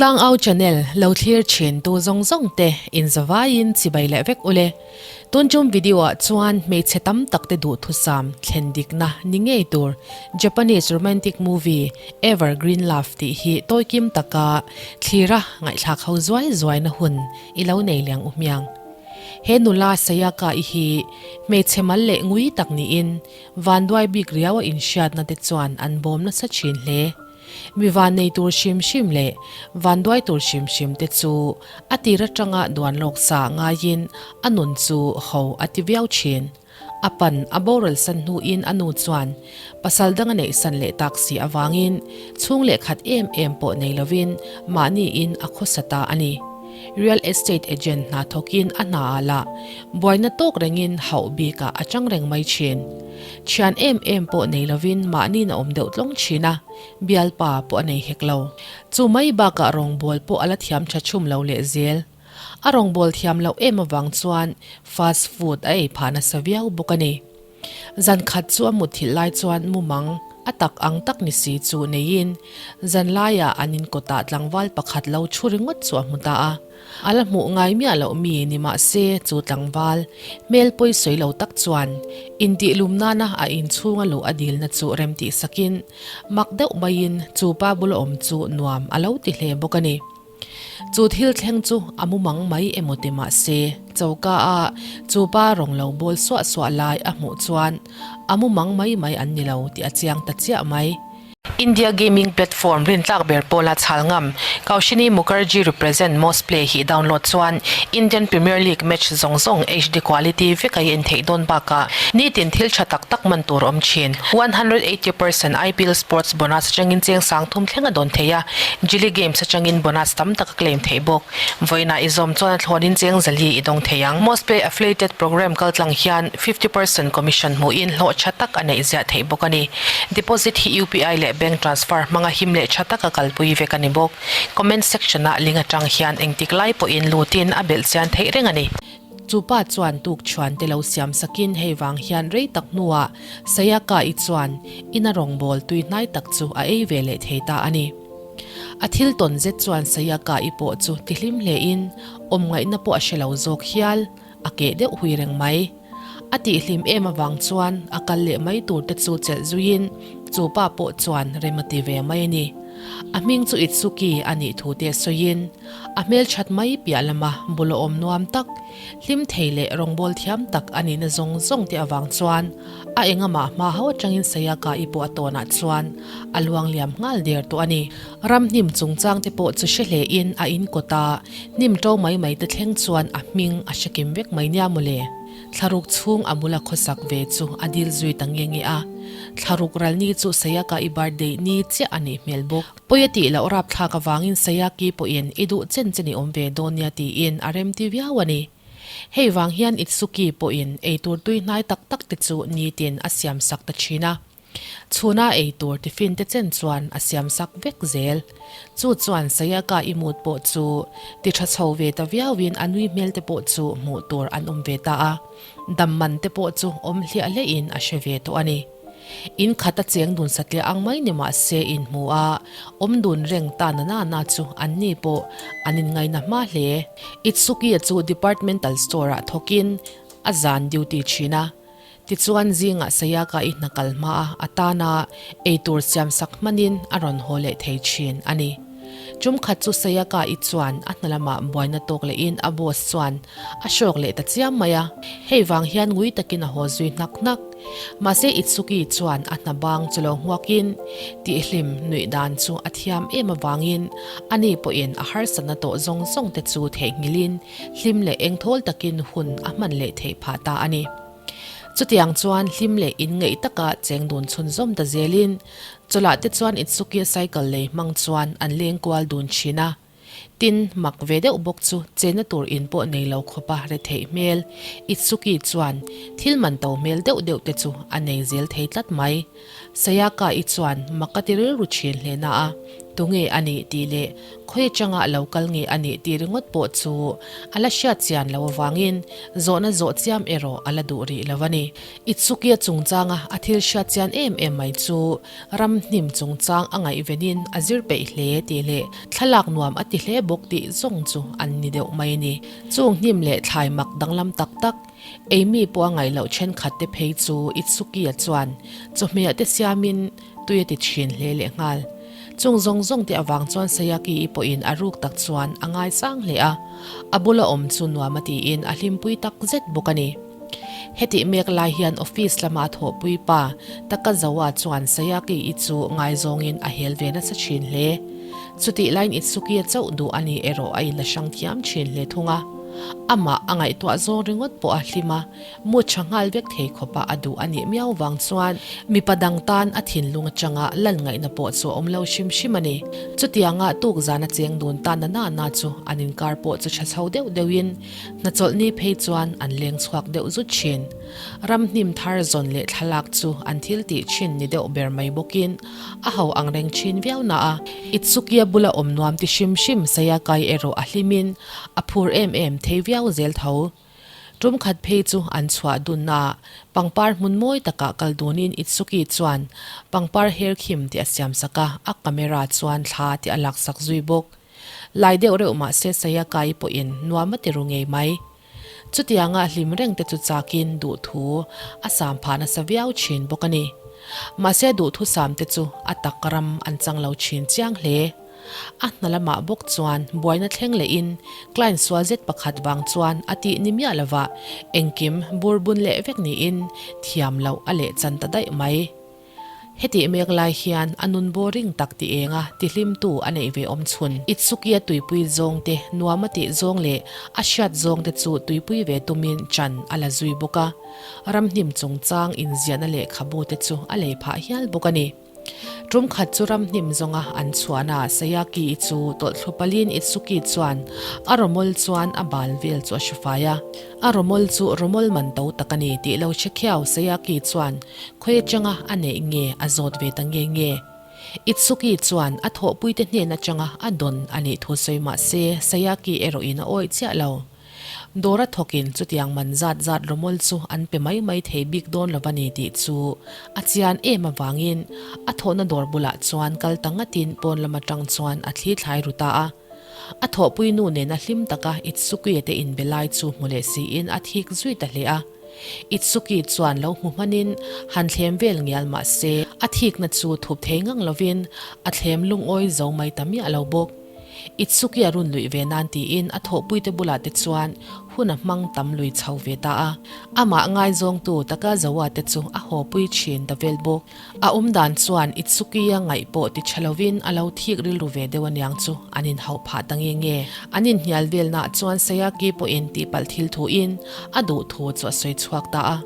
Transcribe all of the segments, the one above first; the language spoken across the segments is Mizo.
Tlangau channel lo thlir thin tu zawng zawng te in zavaiin chibai leh vek ule. Tun tum video ah chuan hmeichhe tam tak te duhthusam thlen dikna ni ngei tur Japanese romantic movie Evergreen Love tih hi tawikim taka thlira ngaihthlak ho zuai zuaina hun i lo nei liang u hmiang. He nula Sayaka i hi hmeichhe mal leh ngui tak niin vanduai bik riau a inhriatna te chuan an bawm nasa thin hle. Mi van nei tur hrim hrim leh vanduai tur hrim hrim te chu a tir atanga duan lawk sa ngaiin a nun chu ho a ti viau thin. A pan a boral san hnuin a nu chuan pasal dang a neih san leh tak si avangin chhung leh khat em em pawh nei lovin mahniin a khawsa ta a ni. Real estate agent hna thawkin a hna ah lah buaina tawk rengin hauh bikah a chang reng mai thin. Thian em em pawh nei lovin mahniin a awm deuh tlawng thin a, bialpa pawh a nei hek lo. Chu mai bakah rawngbâwl pawh a la thiam tha chhum lo leh zel. A rawngbâwl thiam loh em avang chuan fast food a ei phah nasa viau bawk a ni. Zan khat chu a mutthilh lai chuan mumang a tak ang tak ni si chu neiin zan laiah an inkawtah tlangval pakhat lo thu ringawt chu a hmu ta a. A la hmuh ngai miah loh mi ni mah se chu tlangval hmel pawi sawi lo tak chuan intihlum nana a inchhunga luh a dilna chu rem tih sakin mak deuh maiin chu pa bula awm chu nuam a lo ti hle bawk a ni. Chu thil thleng chu a mumang mai emaw ti mah se choka a chu pa rawng lo bawl suah suah lai a hmuh chuan a mumang mai mai an ni lo tih a chiang ta chiah mai. India gaming platform rintlak ber pawla chhal ngam Kaushini Mukherjee represent Most Play hi download chuan Indian Premier League match zawng zawng HD quality vek a en theih dawn bakah nitin thil tha tak tak man tur awm thin. 180% IPL Sports bonus atangin cheng sang thum thleng a dawn thei a, Jilly Games atangin bonus tam tak a claim theih bawk. Vawiinah i zawm chuan a thlawnin cheng zali i dawng thei ang. Most Play affiliated program kaltlang hian 50% commission hmuhin hlawh tha tak a neih ziah theih bawk a ni. Deposit hi UPI leh bank transfer hmanga him leh tha taka kalpui vek a ni bawk. Comment section ah link atang hian engtik lai pawhin lutin a belh chian theih reng a ni. Chu pa chuan tuk chhuan te lo siam sakin hei vang hian rei tak hnuah Sayaka-i chuan ina rawngbâwl tui hnai tak chu a ei ve leh thei ta a ni. A thil tawn zet chuan Sayaka-i pawh chu tihlim hlein awm ngaihna pawh a hre lo zawk hial. A keh deuh hui reng mai. A tihhlim em avang chuan a kal leh mai tur te chu chelh zuiin chu pa pawh chuan rem a ti ve mai a ni. A hming chu Itsuki a nih thu te sawiin a hmelthat mai piah lama bul a awm nuam tak, hlim thei leh rawngbâwl thiam tak a nihna zawng zawng te avang chuan a engamah hma ho atangin Sayaka-i pawh a tawnah chuan a luang liam nghal der tawh a ni. Ram hnim chungchang te pawh chu hre hlein a inkawt a, hnim to mai mai te thleng chuan a hming a hre kim vek mai nia mawle. Thlaruk chhung a bula khawsak ve chu a dil zui ta nge nge a. Thlaruk ral ni chu Sayaka i birthday ni chiah a nih hmel bawk. Pawi a tih loh rapthlak avangin Sayaki pawhin i duh chen chen i awm ve dawn nia tiin a remti viau a ni. Hei vang hian Itsuki pawhin eitur tui hnai tak tak te chu nitin a siamsak ta thin a. Chhuna ei tur tiffin te chen chuan a siam sak vek zel. Chu chuan Sayaka i mut pawh chu ti tha chho ve ta viauin a nui hmel te pawh chu hmuh tur an awm ve ta a. Dam man te pawh chu awm hliah hliahin a hre ve tawh a ni. In khat a cheng dun satliah ang mai ni mah se inhmu a, awm dun reng ta na na na chu an ni pawh an inngaina hma hle. Itsuki-a chu departmental store-ah thawkin a zan duty thin a. Tichuan zingah Sayaka i hna kal hma a atana eitur siamsak hmanin a rawn haw leh thei thin a ni. Tum khat chu Sayaka i chuan a hna lamah buaina tawk lehin a boss chuan a hrawk leh ta chiam mai a, hei vang hian ngui takin a haw zui hnak hnak. Mahse Itsuki chuan a hna bang chu lo hmuakin tihhlim nuih dan chu a thiam em avangin ani pawhin a harsatna tawh zawng zawng te chu theihnghilhin hlim leh engthawl takin hun a hman leh theih phah ta a ni. Chutiang chuan hlim leh inngeih taka cheng dun chhunzawm ta zelin chawlh te chuan Itsuki cycle lei hmang chuan an leng kual dun thin a. Tin, mak ve deuh bawk chu chenna tur in pawh nei lo khawpa re theih hmel. Itsuki chuan thil man to hmel deuh deuh te chu a nei zel thei tlat mai. Sayaka-i chuan mak a ti rilru thin hle na a. Tunge a nih tih leh khawi atanga a lo kal nge a nih tih ringawt pawh chu a la hriat chian lo avangin zawhna zawh chiam erawh a la duh rih lo a ni. Itsuki-a chungchanga a thil hriat chian em em mai chu ram hnim chungchang a ngaihvenin a zir peih hle tih leh thlalak nuam a ti hle bawk tih zawng chu an ni deuh mai a ni. Chung hnim leh thlai mak danglam tak tak Amy pawh a ngaih loh thenkhat te phei chu Itsuki-a chuan chawhmeh te siamin tui a ti thin hle leh nghal. Chung zawng zawng te avang chuan Sayaki-i pawhin a ruk tak chuan a ngaisang hle a, a bula awm chu nuam a tiin a hlimpui tak zet bawk a ni. Hetih mek lai hian office lama a thawhpui pa Takazawa chuan Sayaki-i chu ngaizawngin a hel ve nasa thin hle. Chutih laiin Itsuki-a chauh duh a ni erawh a inla hrang thiam thin hle thung a. Amah a ngaihtuah zawng ringawt pawh a hlim a, Mu tha nghal vek thei khawpa a duh a nih miau vang chuan mipa dang tan a thinlung atanga lan ngaihna pawh chu a awm lo hrim hrim a ni. Chutianga tuk zana cheng dun ta na na na chu an inkar pawh chu tha chho deuh deuhin hnachawlhni phei chuan an leng chhuak deuh zut thin. Ram hnim thar zawn leh thlalak chu an thil tih thin ni deuh ber mai bawkin a ho ang reng thin viau na a. Itsukia bula awm nuam ti hrim hrim Sayakai erawh a hlimin a phur em em thei viau zel tho. Tum khat phei chu an chhuah dunna ah pangpar hmun mawi takah kal dunin Itsuki chuan pangpar her khim tih a siam sak a, a camera chuan thla tih a laksak zui bawk. Lai deuh reuh mahse Sayaka-i pawhin nuam a ti ru ngei mai. Chutianga hlim reng te chu chakin duhthu a sam phah nasa viau thin bawk a ni. Mahse duhthusam te chu a tak ram an chang lo thin chiang hle. A hna lamah bawk chuan buaina thleng lehin client sual zet pakhat vang chuan a tih ni miah lovah engkim bur bun leh vek niin thiam loh a leh chan ta daih mai. Hetih mek lai hian a nun boring tak ti enga tihlimtu a neih ve awm chhun. Itsuki a tuipui zawng te, nuam a tih zawng leh a hriat zawng te chu tuipui ve tumin chan a la zui bawk a. Ramhnim chungchang inziahna lehkhabu te chu a lei phah hial bawk a ni. Tum khat chu ram hnim zawnga an chhuahna Sayaki-i chu tawlhthlu palin Itsuki chuan a rawmawl chuan a bal vel chu a hre fai a. A rawmawl chu rawmawl man to tak a ni tih lo hre khiau Sayaki chuan khawi atanga a neih nge a zawt ve ta nge nge. Itsuki chuan a thawhpuite hnen atanga a dawn a nih thu sawi mah se Sayaki erawhin a awih chiah lo. Dawra thawkin chutiang man zat zat rawmawl chu an pe mai mai thei bik dawn lo va ni tih chu a chian em avangin a thawhna dawr bulah chuan kal ta ngatin pawn lam atang chuan a thli thlai ru ta a. A thawhpui nu nena hlim taka Itsuki te inbe lai chu hmu leh siin a thik zui ta hle a. Itsuki chuan lo hmu hmanin han thlem vel ngial mah se a thikna chu thup thei ngang lovin a thlem lungawi zo mai ta miah lo bawk. Itsuki a run luih ve nan tiin a thawhpuite bulah te chuan hun a hmang tam lui chho ve ta a. Amah ngaizawngtu Takazawa te chu a hawpui thin ta vel bawk. A awm dan chuan Itsuki-a ngaih pawh ti tha lovin a lo thik rilru ve deuh aniang chu an inhauh phah ta nge nge. An inhnial velnaah chuan Sayaki pawhin tihpalh thil thuin a duh thu chu a sawi chhuak ta a.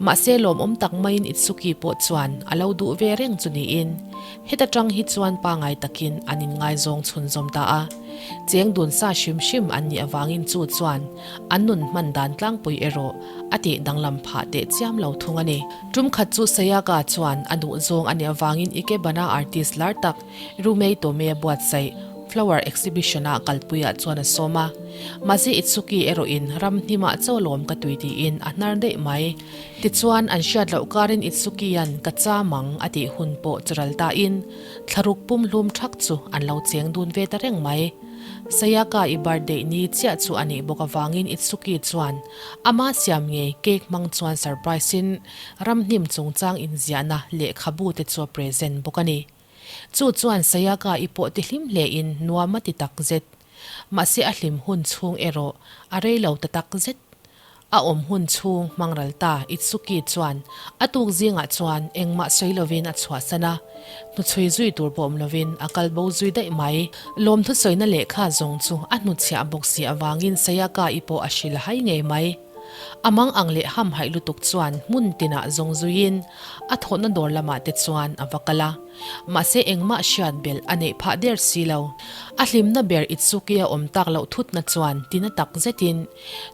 Mahse lawmawm tak maiin Itsuki pawh chuan a lo duh ve reng chu niin Heta tang hi chuan pangai takin an inngaizawng chhunzawm ta a, cheng dun sa hrim hrim an nih avangin chu chuan an nun hman dan tlangpui erawh a tih danglam phah teh chiam lo thung a ni. Tum khat chu Sayaka chuan a duhzawng a nih avangin Ikebana artist lar tak Rumei Tome a buatsaih flower exhibition-ah kalpuiah chuan a sawm a, mahse Itsuki erawhin ram hnimah chaw lawm ka tui tiin a hnar daih mai. Tichuan, an hriat loh karin Itsuki-a'n ka cham ang a tih hun pawh chu ral tain thlaruk pumhlum thak chu an lo cheng dun ve ta reng mai. Sayaka i birthday ni chiah chu a nih bawk avangin Itsuki chuan ama siam ngei cake hmang chuan surprise-in ramhnim chungchang inziahna lehkhabu te chu a present bawk a ni. Chu chuan Sayaka i pawh ti hlim hlein nuam a ti tak zet. Mahse a hlim hun chhung erawh a rei lo ta tak zet. A awm hun chhung hmang ral ta Itsuki chuan a tuk zingah chuan engmah sawi lovin a chhuahsan a, hnuchhui zui tur pawh awm lovin a kal bo zui daih mai. Lawmthu sawina lehkha zawng chu a hnuchhiah bawk si avangin Sayaka-i pawh a hrilh hai ngei mai. A mang ang leh hamhaih lutuk chuan hmun tinah zawng zuiin a thawhna dawr lamah te chuan a va kal a, mahse engmah hriat belh a neih phah der si lo. A hlimna ber Itsuki-a awm tak loh thutna chuan tina tak zetin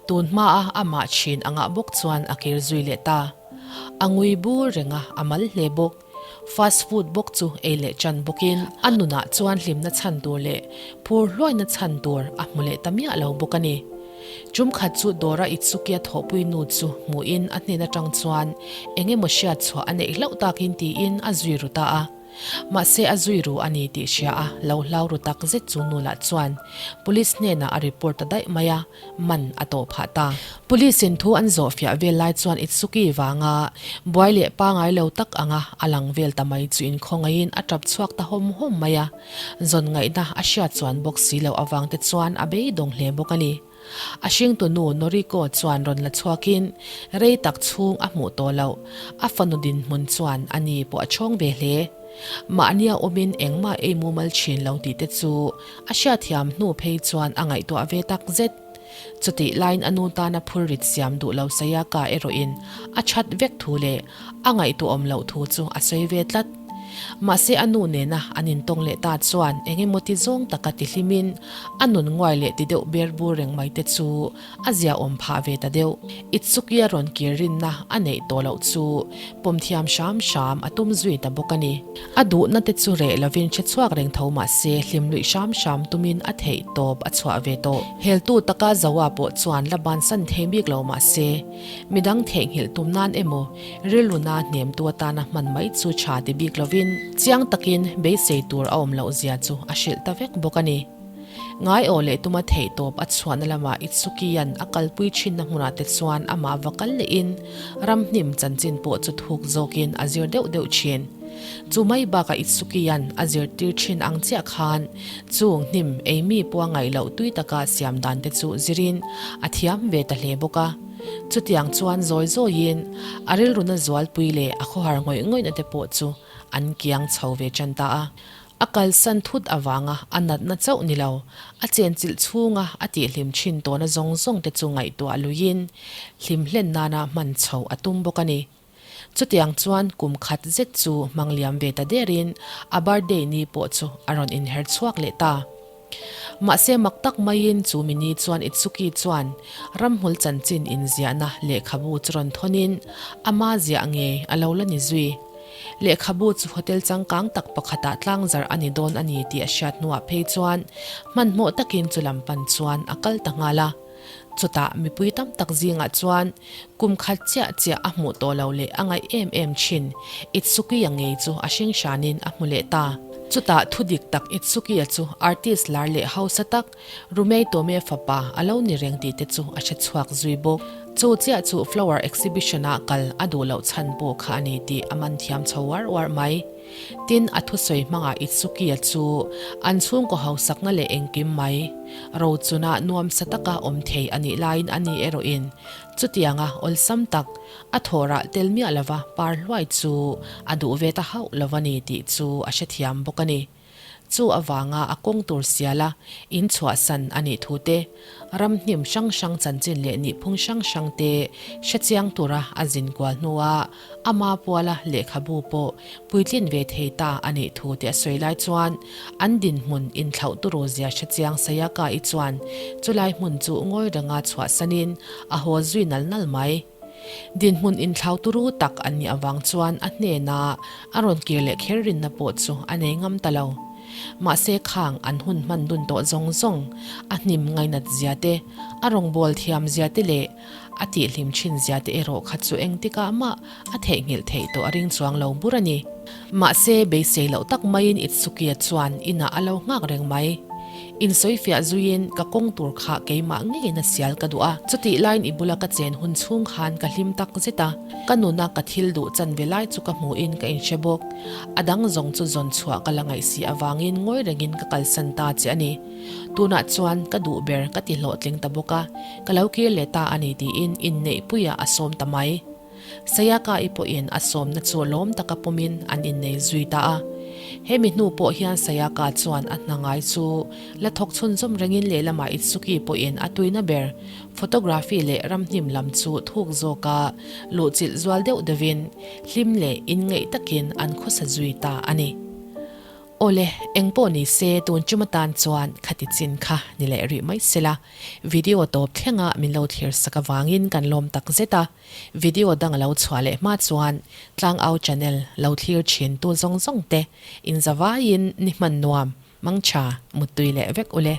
Tun hmaa amah thin angah bawk chuan a kir zui leh ta. A ngui bur reng a, a mal hle bawk. Fast food bawk chu ei leh ṭan bawkin a nunah chuan hlimna chhan tur leh phur hluaina chhan tur a hmu leh ta miah lo bawk a ni. Ṭum khat chu Dora Itsuki-a thawhpui nu chu hmuhin a hnen aṭang chuan eng emaw hriat chhuah a neih hlauh takin tiin a zui ru ta a. Mahse a zui ru a ni tih hria a lo hlau ru tak zet chu nu lah chuan Police hnenah a report ta daih mai a, man a tawh phah ta. Police in thu an zawh fiah vel lai chuan Itsuki vanga buai leh pangai lo tak anga a lang vel ta mai chu inkhawngaihin a tap chhuak ta hawm hawm mai a, zawn ngaihna a hriat chuan bawk si loh avang te chuan a beidawng hle bawk a ni. A hringtu nu Noriko chuan rawn la chhuakin rei tak chhung a hmuh tawh loh a fanu dinhmun chuan a ni pawh a chhawng ve hle. Mahnia awmin engmah ei mumal thin lo tih te chu a hriatthiam hnu phei chuan a ngaihtuah ve tak zet. Chutih laiin a nu tana phurrit siam duh lo Sayaka erawhin a that vek thu leh a ngaihtuahawm loh thu chu a sawi ve tlat. Mahse a nu nena an intawng leh ta chuan eng emaw ti zawng taka ti hlimin a nun nguai leh ti deuh ber bur reng mai te chu a ziaawm phah ve ta deuh. Itsuki a rawn kir rinna a neih tawh loh chu pawm thiam hram hram a tum zui ta bawk a ni. A duhna te chu reh lovin hre chhuak reng tho mah se hlim luih hram hram tumin a theih tawp a chhuah ve tawh. Heltu taka Zoa pawh chuan la bansan thei bik lo mah se midang theihnghilh tum nan emaw rilruna hnemtu atana hman mai chu tha ti bik lovin chiang takin beisei tur a awm loh zia chu a hrilh ta vek bawk a ni. Ngai aw leh tuma theih tawp a chhuahna lamah Itsuki-a'n a kalpui thinna hmunah te chuan amah va kal lehin ramhnim chanchin pawh chu thuk zawkin a zir deuh deuh thin. Chu mai bakah Itsuki-a'n a zirtir thin ang chiah khan chung hnim ei mi pawh a ngaih loh tui taka siam dan te chu zirin a thiam ve ta hle bawk a. Chutiang chuan zawi zawiin a rilruna zualpui leh a khawhar ngawih ngawihna te pawh chu an kiang chho ve tan ta a. A kalsan thut avanga a natna chauh ni lo, a chenchilh chhunga a tihhlim thin tawhna zawng zawng te chu ngaihtuah luiin hlim hlen nana hman chhoh a tum bawk a ni. Chutiang chuan kum khat zet chu hmang liam ve ta derin a birthday ni pawh chu a rawn inher chhuak leh ta. Mahse mak tak maiin chu mi ni chuan Itsuki chuan ramhmul chanchin inziahna lehkhabu chu rawn thawnin ama ziah ngei a lo la ni zui. Lehkhabu chu hotel changkang tak pakhatah tlangzarh a ni dawn a ni tih a hriat hnuah phei chuan hmanhmawh takin chu lam pan chuan a kal ta nghal a. Chutah mipui tam tak zingah chuan kum khat chiah chiah a hmuh tawh lo leh a ngaih em em thin Itsuki-a ngei chu a hring hranin a hmu leh ta. Chutah thu dik tak Itsuki-a chu artist lar leh hausa tak Rumei Tome fapa a lo ni reng tih te chu a hre chhuak zui bawk. Chu chiah chu flower exhibition-ah kal a duh loh chhan pawh kha a ni tih a man thiam chho uar uar mai. Tin, a thusawi hmangah Itsuki-a chu an chhungkaw hausakna leh engkim mai rochuna nuamsa taka awm thei a nih laiin a ni erawhin chutianga awlsam tak a thawhrah tel miah lova par hluai chu a duh ve ta hauh lo a ni tih chu a hrethiam bawk a ni. Chu avanga a kawng tur siala in chhuahsan a nih thu te, ramhnim hrang hrang chanchin leh nihphung hrang hrang te hrechiang tura a zin kual hnua ama puala lehkhabu pawh puitlin ve thei ta a nih thu te a sawi lai chuan an dinhmun inthlauh turu zia hrechiang Sayaka-i chuan chulai hmun chu ngawi ranga chhuahsanin a haw zui nal nal mai. Dinhmun inthlau turu tak an nih avang chuan a hnena a rawn kir leh kher rinna pawh chu a nei ngam ta lo. Mahse khang an hun hman dun tawh zawng zawng, a hnim ngainat zia te, a rawngbâwl thiam zia te leh a tihhlim thin zia te erawh kha chu engtikah mah a theihnghilh theih tawh a ring chuang lo bur a ni. Mahse beisei loh tak maiin Itsuki-a chuan inah a lo nghak reng mai. Insawifiah zuiin ka kawng tur kha keimah ngeiin a sial ka duh a, chutih laiin i bula ka chen hun chhung khan ka hlim tak zet a, ka nuna ka thil duh chanve lai chu ka hmuhin ka inhre bawk. A dang zawng chu zawn chhuah ka la ngaih si avangin ngawi rengin ka kalsan ta che a ni. Tunah chuan ka duh ber ka ti hlawhtling ta bawk a, ka lo kir leh ta a ni tiin inneihpuiah a sawm ta mai. Sayaka-i pawhin a sawmna chu lawm taka pawmin an innei zui ta a. Hemi hnu pawh hian Sayaka chuan a hna ngai chu la thawk chhunzawm rengin lehlamah Itsuki pawhin a tuina ber photography leh ramhnim lam chu thuk zawka luhchilh zual deuh deuhin hlim leh inngeih takin an khawsa zui ta a ni. Awle, eng pawh ni se tun chum atan chuan khati chin kha ni leh rih mai sela, video tawp thlenga min lo thlir sak avangin kan lawm tak zet a, video dang a lo chhuah leh hma chuan Tlangau channel lo thlir thin tu zawng zawng te inzavaiin ni hman nuam, mangtha, muttui leh vek ule.